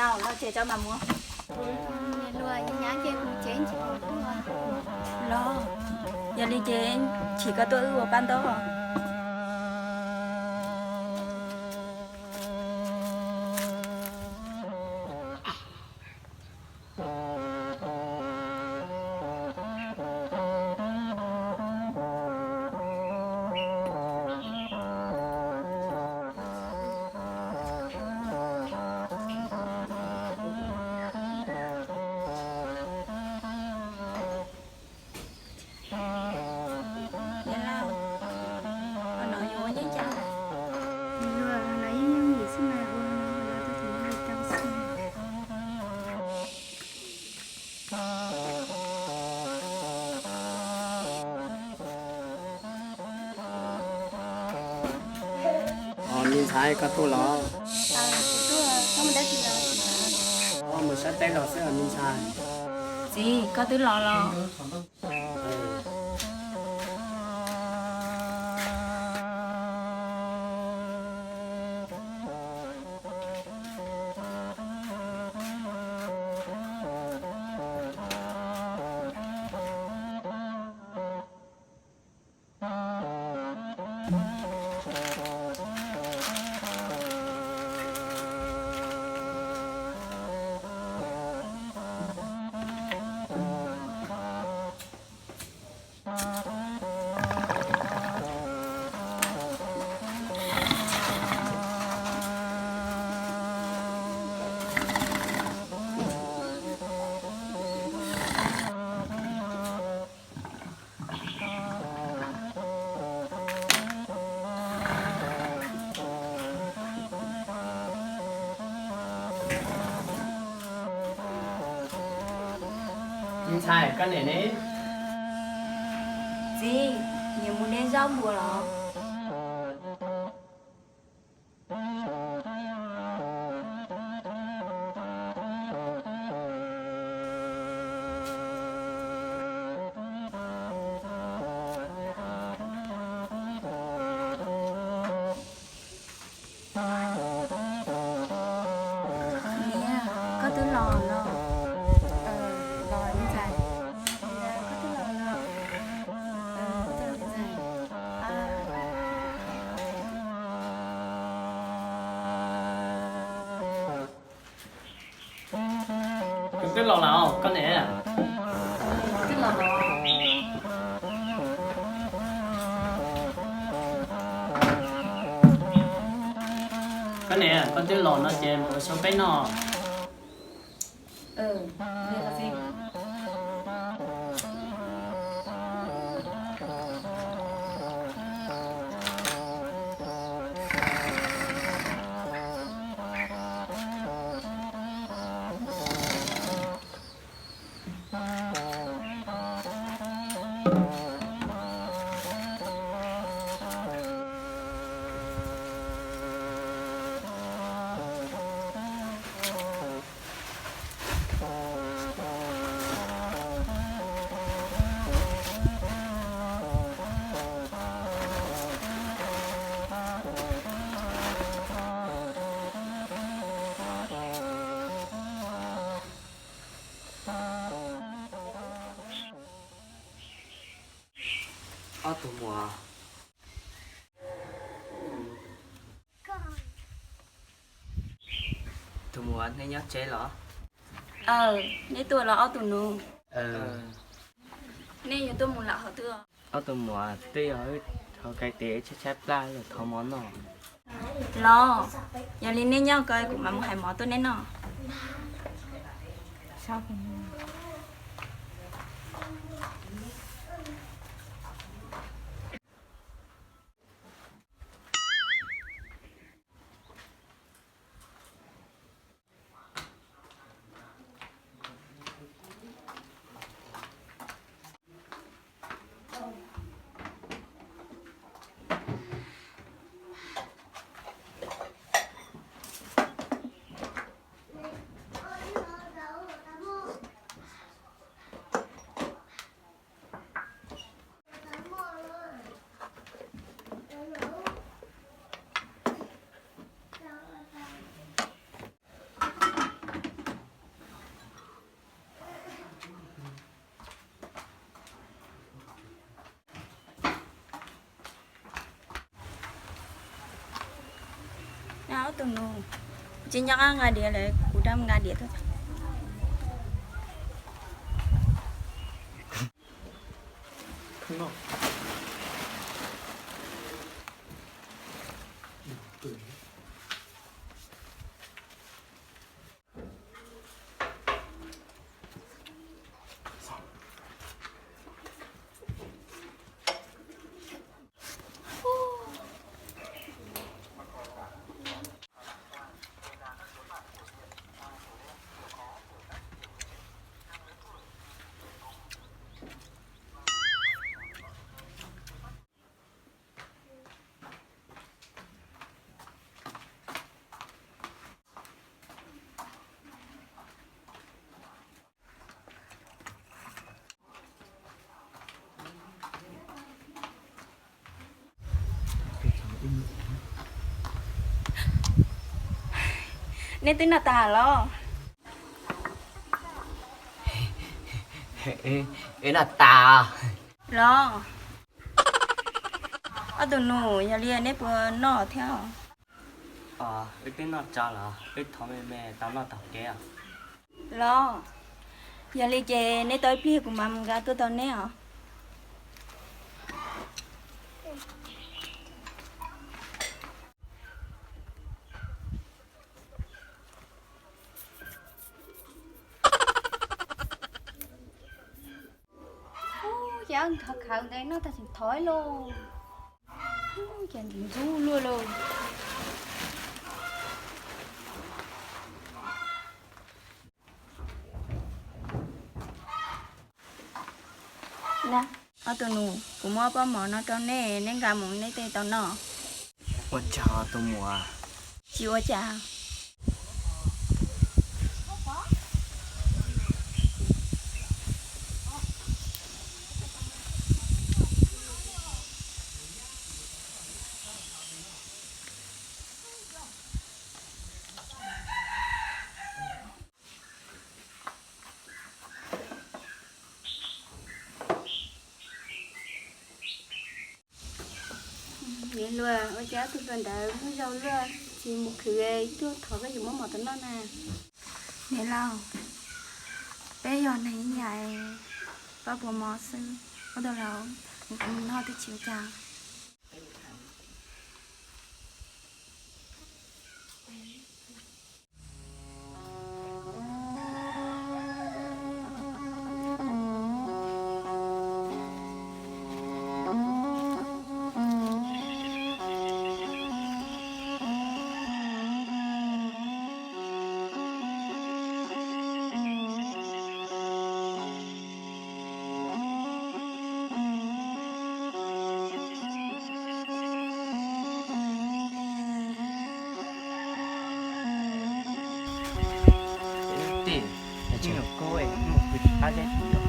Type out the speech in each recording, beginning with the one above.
Los ces cov mas muab. Los, yog li ces chim koj tuaj wb ua pab ntaub. Os, me ntxhais, koj tuaj los? Koj mus saib teb los xwb os me ntxhais. Txiv, koj twb los los? Me ntxhais, koj niam ne? Txiv, niam mus de zaub npua los? Niam, koj twb los los? Los, me ntxhais. Koj twb los lawm koj niam? Koj niam, koj twb los no ces mus ua suab peb noj. Ob tug muam, tus muam, nej nyob tsev los? Aw, neb tuaj los ob tug nus? Nej yuav tuaj mus lam hov twg? Ob tug muam, twb yog wb hauv kai tes tshaib tshaib plab los thov mov noj. Los, yog li neb nyob ko kuv mam mus hais mov tuaj neb noj. Tus nus, tsis nyob qab nqa diav lawm, kuv rov nqa diav tuaj. Neb twb noj tas los? Wb noj tas los. Ob tug nus, yog li neb puas noj thiab? Wb twb noj tas los, wb thov me me tau noj taug kev os. Los, yog li ces neb tau ib pliag kuv mam nqa tuaj rau neb os. Ub, ces ob tug khaws ntawd noj tag tseem thov lauj. Ub, ces ntxim ntxub luaj lauj. Na, ob tug nus, kuv muab pob mov no rau neb, neb nqa mus neb tej tau noj. Ua tsaug tus muam. Tsis ua cas. Niam hluas, ua cas ob tug hluas ntawd muaj zog luaj, tsis mus khwv ib tug thov koj yuav muab mov tau noj na? Niam laus, peb yog neeg ib yam, pab puas mov xwb, ua tau los noj twb tsis ua cas. Tej, nyuam qub es kuv tsis pab dab tsi os.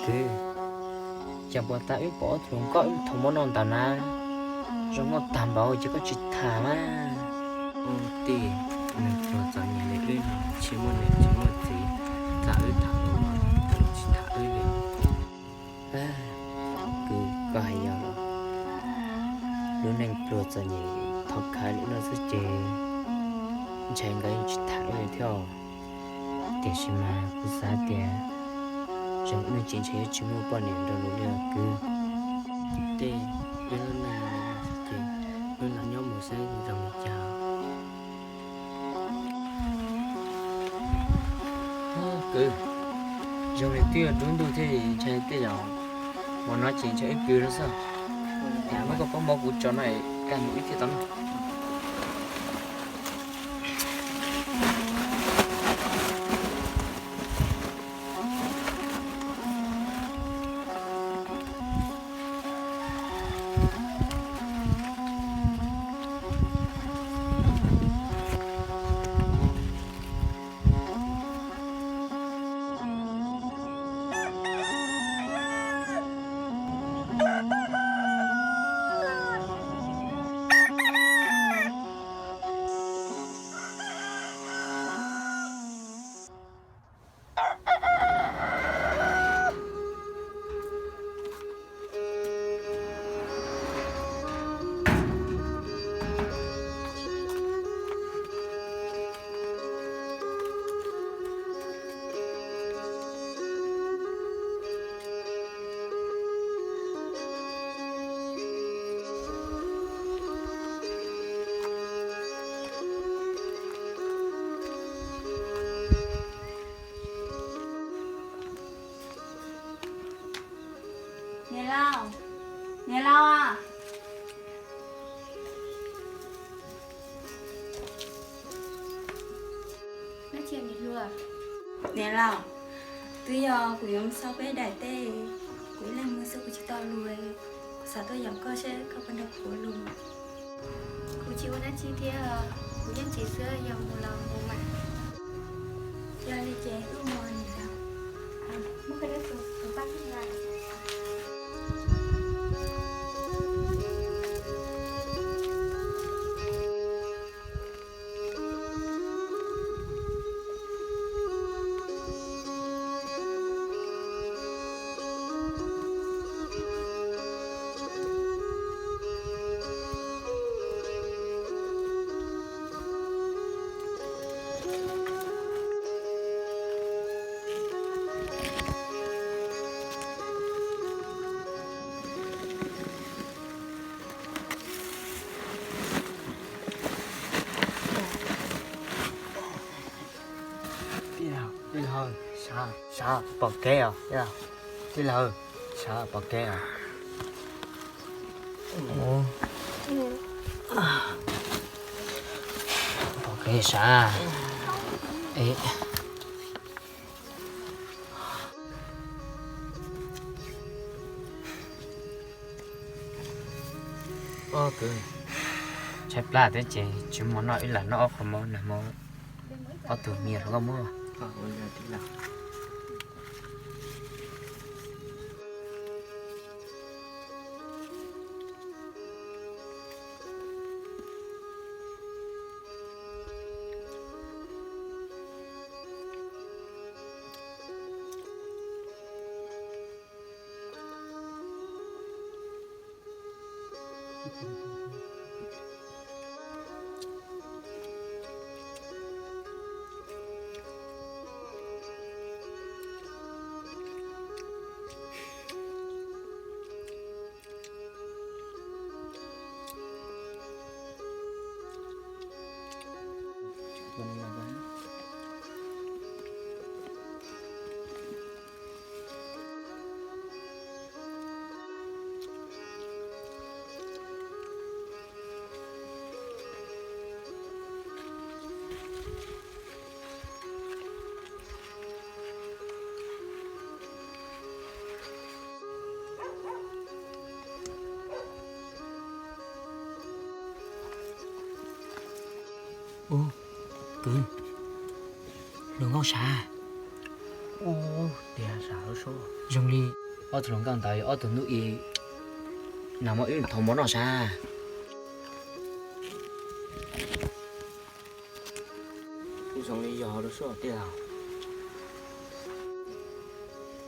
Kwv, cas puas tas wb pom ob tug hluas nkauj wb thaum mov noj ntawd na, zoo nkauj tag npaum ces koj tsis tham na. Ub, tej, neeg pluag txom nyem li wb no tsis muaj niam tsis muaj txiv, txawm wb tham los tsis tham wb li. Kwv, koj hais yog los, lub neej pluag txom nyem thov khawv li no xwb ces ntshai nkawd yeej tsis tham wb li thiab. Tiam sis mas kuv xav tias zoo wb ces ntshai yuav tsis muaj poj niam nrog luag li os kwv. Tej, wb lub neej ces wb lam nyob mus xwb zoo li cas. Kwv, zoo li twb yuav dub ntuj thiab ntshai tej zaum mus no ces ntshai wb pw lawm xwb. Muab koj pob mov kuv tso no es kaj mus wb thiaj tau noj. Niam laus, niam laus, niam laus, twb yog kuv yuav mus xauj peb daim teb, kuv ib leeg mus xwb kuv tsis tau lus, kuv xav tuaj yaum koj seb koj puas nrog kuv ua lus. Kuv tsis ua dab tsi thiab, kuv nyob tsev xwb, yog mus los mus mas. Yog li ces wb mus, niam laus. Tij laug, sav, sav pom kev os. Tij laug, sav pom kev os. Pom kev sav. Ob kwv, tshaib plab thiab ces tsis muaj noj, wb lam noj ob qho mov nag hmo ob tug me nyuam rau koj muab. Ub, kwv, hluas nkauj sav. Ub, tiag sav lub suab. Zoo li ob tug hluas nkauj ntawd yog ob tug ntuj i, nag hmo wb thov mov noj sav. Kuv zoo li yog lub suab tiag.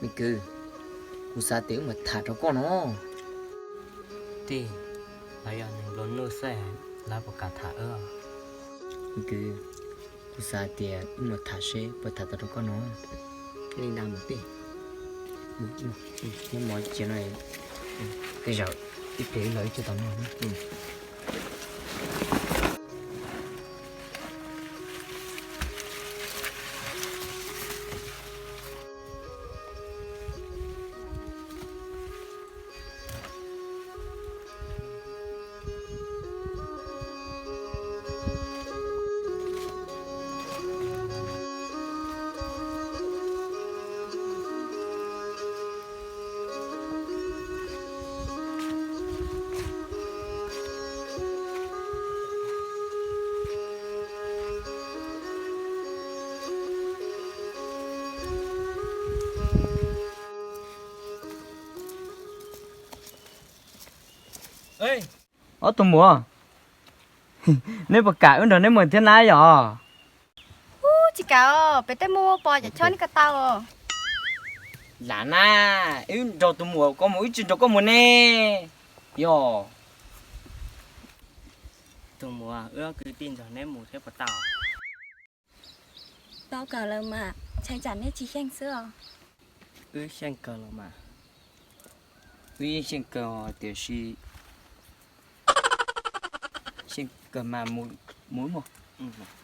Me kwv, kuv xav tias wb mam tham rau koj no. Tij, lawv yog neeg nplua nuj xwb, lawv puas kam tham wb? Me kwv, kuv xav tias wb mam tham seb puas tham tau rau koj no. Li ntawd mas tij, muab mov cia no, tej zaum ib pliag wb los wb thiaj tau noj. Ob tug muam, neb puas kam wb nrog neb mus thiab na yom? Ub, tsis kam, pem tej muaj pos cov chob neb ko tau. Lam na, wb nrog tus muam ko mus, wb tsis nrog koj mus ne. Yog tus muam, wb ob kwv tij nrog neb mus thiab puas tau? Tau kawg lawm mas, ntshai tsam neb tsis xyeej xwb os. Wb xyeej kawg los mas. Wb yeej xyeej kawg tiam sis, xyeej kawg mas mus mog. Mus.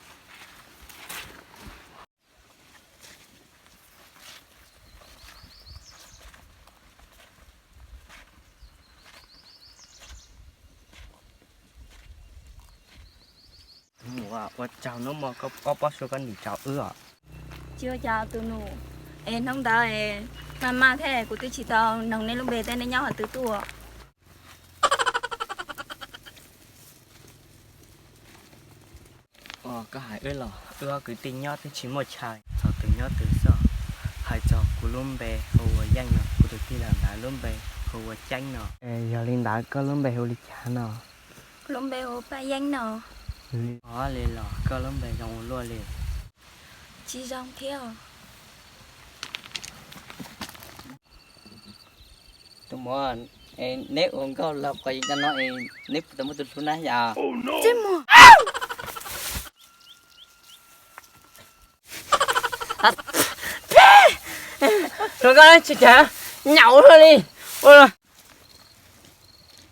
Ua tsaug hnub mo koj ob pob suab koj ntim rau wb os. Tsis ua cas tus nus, es hnub ntawd es maj maj thiab kuv twb tsis tau noog nej lub npe thiab nej nyob qhov twg tuaj. Koj hais wb los wb ob kwv tij nyob twb tsis muaj chaw, txog twg nyob twg xwb. Hais txog kuv lub npe hu ua Yeej no, kuv tus tij laug ntawd lub npe hu ua Ceeb no. Yog li ntawd koj lub npe hu li cas no? Kuv lub npe hu Paj Yeeb no. Ua li los koj lub npe zoo ua luaj li. Tsis zoo thiab. Tus muam, neb ua nkauj los qhov yeej no es neb puas tau muaj tus hlub na yom? Tsis muaj. Rau koj tsis cas nyaum luaj li.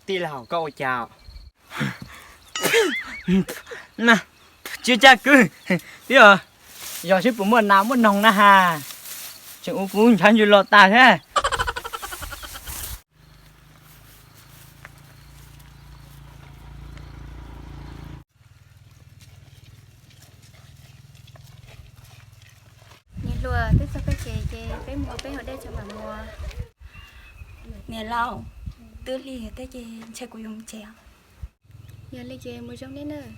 Tij laug koj ua cas? Tsis ua cas kwv, twb yog seb puas muaj nas muaj noog na has. Tseem ua kuv ntshav ntsws los tas thiab. Niam hluas, twb txog peb tsev ces peb mus ua peb hauv dej tso mam mus. Niam laus, twb lig thiab ces ntshe kuv yuav mus tsev. Yog li ces mus zoo nej nawb.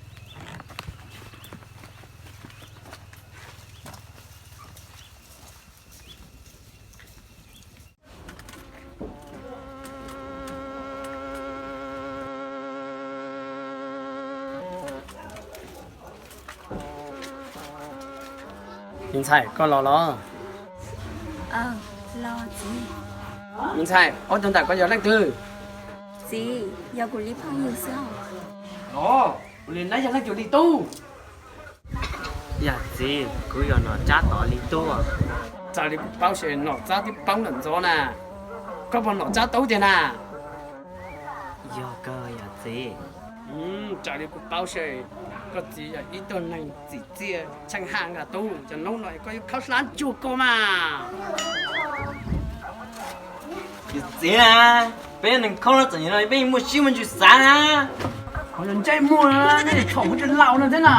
Me ntxhais, koj los los? Los txiv. Me ntxhais, ob tug ntawm koj yog leej twg? Txiv, yog kuv li phooj ywg xwb. Los, kuv li nab yog leej twg li tub? Yog txiv, kuv yog Nom Tsab Tod li tub. Raws li kuv paub ces Nom Tsab twb poob lawm ntxov na. Koj puas Nom Tsab Tub tiag na? Yog kawg yog txiv. Raws li kuv paub ces koj txiv yog ib tug neeg txim txiaj tsheej haj nkaus tub, cov hnub no koj yuav khawb hlab ntsuag koj mas. Yog txiv na, peb neeg khoob no txom nyem no peb yeej muaj siab muaj ntsws xav na. Qhov ntsej muag, nej txhaum kuv tus laus no thiab na.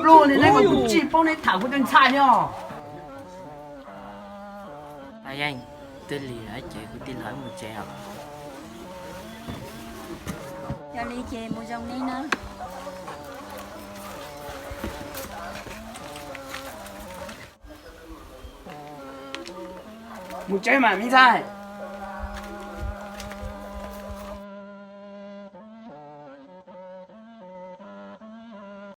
Pluag li nej, kuv tsis paub nej tham kuv tus ntxhais li os. Yeej, twb lig lawm ces kuv tij laug wb mus tsev os. Yog li ces mus zoo nej nawb. Mus tsev mas me ntxhais.